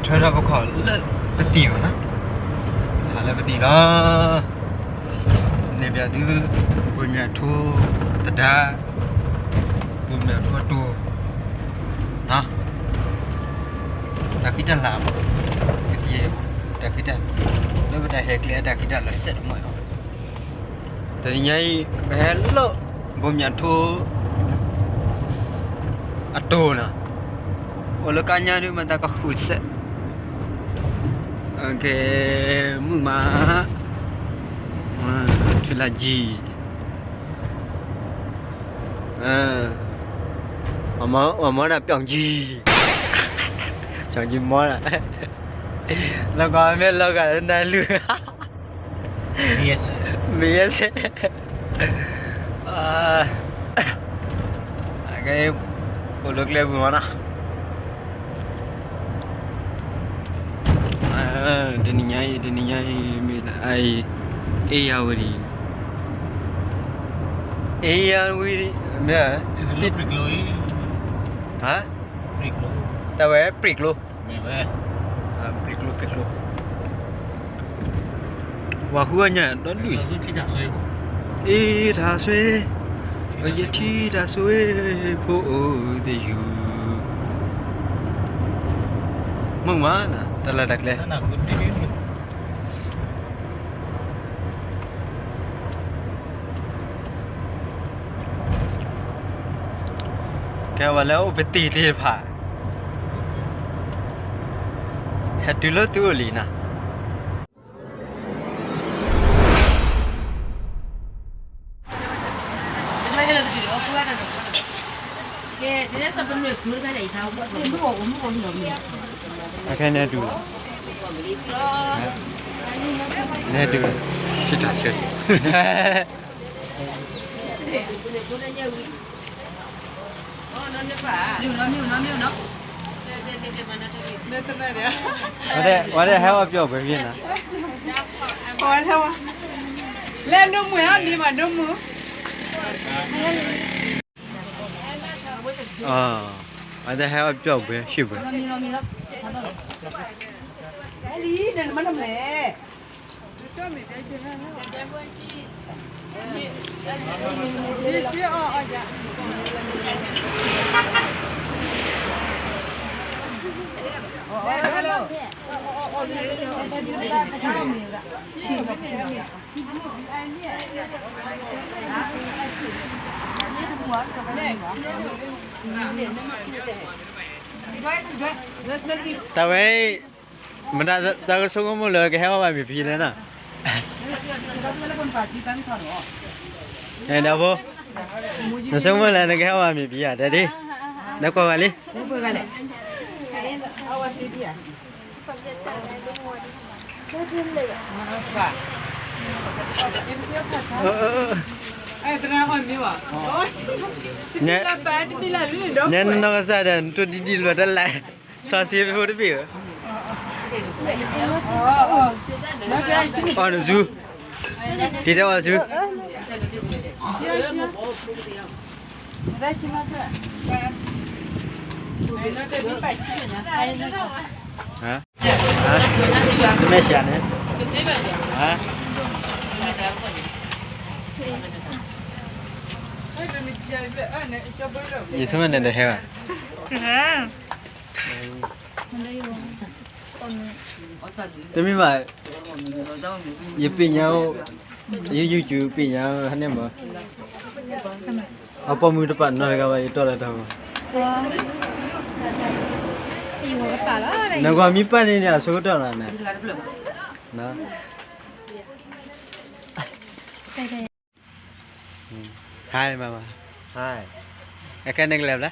ထွဲထီၣ်ပခီၣ်လၢပသံၣ်မးနီၤ, ဟးလၢပသံၣ်လီၤ. န့ၣ်ပျးသု ဘိးမၠးထိသဒါ, ဘိးမၠးထိတိၤ, တၢ်ဃံတၢ်လၤ, ကသံၣ်, တၢ်ဃံတၢ်, လၢပတၢ်ဟဲကျဲတၢ်ဃံတၢ်လၤစဲးတမီၢ်အံၤ, တနံၤညါအံၤ ပဟဲလၢ ဘိးမၠးထိ အတိၤနီၤ, အိၣ်လၢကါညါဒုးမၤတၢ်ကဃုစဲး, မုၢ်မး, ထွံၣ်လၢကံ, အမၤဒၣ်ပျီၣ်ကံ, ပျီၣ်ကံမီဒၣ်, လီၤဂာ်မ့ၢ်လီၤဂာ်လၢနၤလူၤ မ့ၢ်ယဲစဲး, အကဲ အိၣ်လၢကျဲပူၤမးနီၤ, တနံၤညါအံၤ တနံၤညါအံၤ မ့ၢ်အံၤ ဧရာဝတီ, ဧရာဝတီ, မ့ၢ်, ဟါ, တၢ်ဝဲ ပရံၣ်ကျိၤ, ပရံၣ်ကျိၤ ပရံၣ်ကျိၤ, ပှၤဃုအီၣ်ညၣ်ဒီဒူၣ်, အ့ၣ်ထါဆွဲ, ပယထံတၢ်ဆွဲ, ဖိအိၣ်သယုၢ်, မုၢ်မးနီၤ တၢ်လၢတၢ်ကျဲ ကဲဝဲလၢအိၣ်ပသံၣ်သ့ၣ်တဖၣ်, ဟဲတုၤလၢသုအိၣ်လံနီၤ. အခဲန့ၣ်တူၢ်, န့ၣ်တူၢ်, ထံတၢ်ဆၢ ဝဲဒၣ်ဟဲအီၣ်ပျီၣ်ဘှဲးဖဲနီၤ, လဲၤဒိမုၢ်ဟဲမံၤမးဒိမုၢ်, ဝဲဒၣ်ဟဲအီၣ်ပျီၣ်ဘှဲး ဟံၣ်ဘှဲး, တၢ်ဝဲ မတၤတၢ်ကဆိကမိၣ်လၢကဟဲအီၣ်ဘၣ်မ့ၤဖံလဲၣ်နီၤ, ဒီဖိ, နဆိကမိၣ်လၢနကဟဲအီၣ်ဘၣ်မ့ၤဖံဧါ, တဲဒ်, နကွၢ်ဝဲလံ နဲနနီၢ်ကစၢ်ဒီး နတိၢ်ဒံၣ်ဒံၣ်လၢတၢ်လဲၤ စီၤစ့ဖိတဘ့ၣ်ဧၢ, အီၣ်နစု, က့ၤတဲအီၣ်နစု, မ့ၢ်စှၤန့ၣ်, ယဆိကမိၣ်န့ၣ်တဟဲဘၣ်. တမ့ၢ်ဘၣ်, ယပ့ၤညါ, ယ YouTube ပ့ၤညါဟဲန့ၣ်မး, အပိာ်မုၣ်တပာ်နီတဂၤဘၣ် ယတီၢ်လၢတၢ်မး, နကွၢ်မ့ၢ်ပာ်န့ၣ်န့ၣ် အဆိကတၢၢ်လီၤန့ၣ်, ဟါမးမး, ဟါ, အခဲန့ၣ်ကလဲၤဘျီ,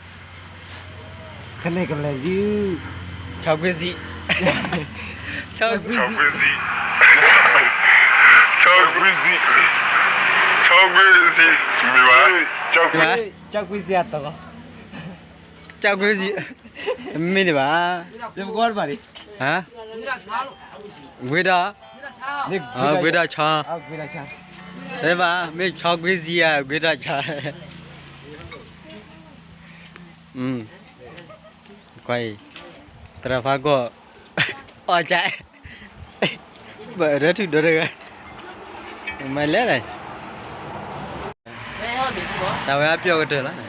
ခဲန့ၣ်ကလဲၤယု, ဆီကွေးစံ, ဆီကွေးစံ, ဆီကွေးစံ, ဆီကွေးစံ, မ့ၢ်ဘၣ်, ဆီကွေးစံအတဂီၢ်, ဆီကွေးစံ, မ့ၢ်န့ၣ်ဘၣ်, ဟါ, ဝ့ဒီး, ဝ့ဒီးဆီ, တဘၣ်, မ့ၢ်ဆီကွေးစံဧါ ဝ့ဒီးဆီ, ကွၢ်အံၤ, သရၣ်ဖးကီၢ်, အီၣ်ကၠး, ဘၣ်အၢၣ်ဒိးထုးဒီးတဂၤ, မၤလဲၣ်လဲၣ်, တၢ်ဝဲအပျီၢ်ကတၢၢ်လီၤ,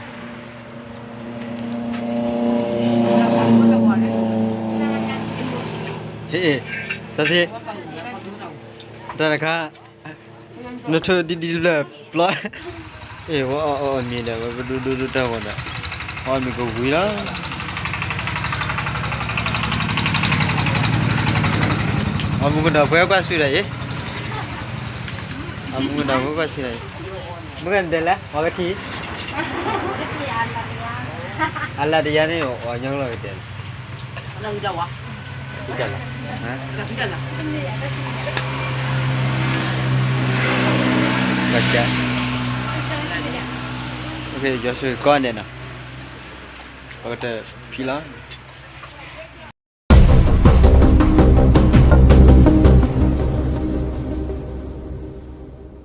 ဟ့ၣ်, စီၤစ့, တၢ်တခါ နထိၣ်ဒ်ဒ်လၢပျီ, အ့ၣ် ဝဲအီၣ်အီၣ်မ့ၤဒီး ဝဲပဒိဒိဒိတၢ်ဂီၤဒီး, အီၣ်မ့ၤကဝံၤလီၤ, အီၣ်မ့ၤကဒီးဖဲကွၢ်ဆူၣ်ဒီးအံၤ, အီၣ်မ့ၤကဒီးဖဲကွၢ်ဆူၣ်ဒီးအံၤ, မ့ၢ်ကဒဲးလဲၣ် အီၣ်ကထံၣ်, အလၢတယါန့ၣ် အီၣ်ညီလီၤကတဲာ်လီၤ ကလီၤ, က, ယွၤဆိၣ်ဂ့ၤကီးန့ၣ်နီၤ, ပကတၢၢ်ဖံလီၤ